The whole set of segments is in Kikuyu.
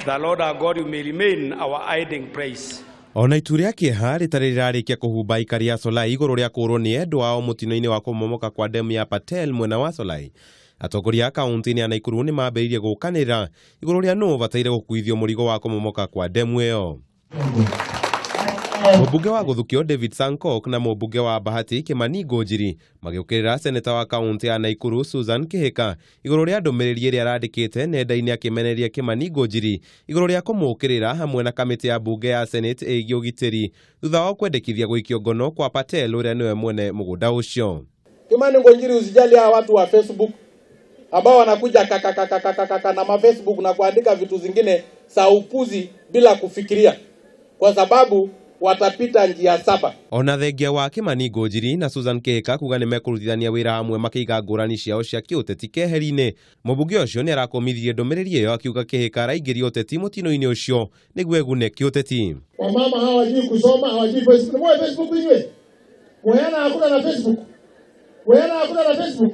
The Lord our God, you may remain our hiding place. Ona itu rĩa kĩeha rĩtarĩ rĩrarĩkia kũhumba aikari a Solai igũrũ rĩa kũũrwo nĩ endwa ao mũtino-inĩ wa kũmomoka kwa demu ya Patel mwena wa Solai, atongoria a kaunti-inĩ ya Naikuru nĩ mambĩrĩirie gũkanĩrĩra igũrũ rĩa nũ ũbataire gũkuithio mũrigo wa kũmomoka kwa demu ĩyo. Mũmbunge wa Gũthukio David Sankok na mũmbunge wa Bahati Kimani Ngũnjiri magĩũkĩrĩra seneta wa kaunti ya Naikuru Susan Kihika igũrũ rĩa ndũmĩrĩri ĩrĩa arandĩkĩte nenda-inĩ akĩmenereria Kimani Ngũnjiri igũrũ rĩa kũmũũkĩrĩra hamwe na kamĩtĩ ya mbunge ya Senate ĩgiĩ ũgitĩri thutha wa kwendekithia gũikio ngono kwa Patel ũrĩa nĩwe mwene mũgũnda ũcio. Kimani Ngonjiri, usijali hawa watu wa Facebook ambao wanakuja kakakakakakaka na ma Facebook na kuandika vitu zingine za upuzi bila kufikiria, kwa sababu watapita njia saba. Ona thengia wa Kimani Ngũnjiri na Susan Kihika kuga nĩ mekũrutithania wĩra hamwe makĩiga ngũrani ciao cia kĩũteti keheri-inĩ, mũmbunge ũcio nĩ arakũmithirie ndũmĩrĩri ĩyo akiuga Kihika araingĩria ũteti mũtino-inĩ ũcio nĩguo egune kĩũteti. Wamama hawajui kusoma, hawajui Facebook. Mwe Facebook inywe. Muheana hakuna na Facebook. Muheana hakuna na Facebook.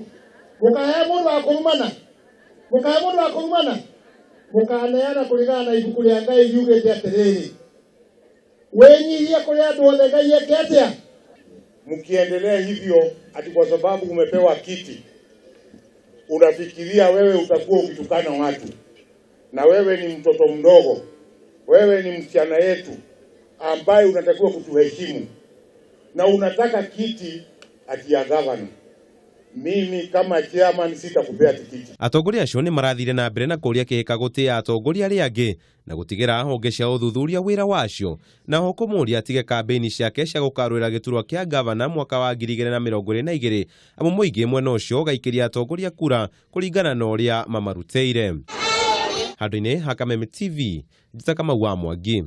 Mukahe mundu wa kurumana. Mukahe mundu wa kurumana. Mukaneana kulingana na ibuku rĩa Ngai riugĩte atĩrĩrĩ, wĩnyihie kũrĩ andũ othe Ngai eke atĩa? Mkiendelea hivyo ati kwa sababu umepewa kiti unafikiria wewe utakuwa ukitukana watu, na wewe ni mtoto mdogo, wewe ni msichana yetu ambaye unatakiwa kutuheshimu na unataka kiti ati ya governor. Mimi kama chairman sitakupea tikiti. Atongoria acio nĩ marathire na mbere na kũria Kihika gũtĩa atongoria arĩa angĩ na gũtigĩra honge cia ũthuthuria wĩra wacio, na ho kũmũria atige kambĩini ciake cia gũkarũĩra gĩturwa kĩa gavana mwaka wa 2022, amu mũingĩ mwena ũcio ũgaikĩria atongoria kura kũringana na ũrĩa mamarutĩire. Handũ-inĩ ha Kameme TV, Njĩta Kamau wa Mwangi.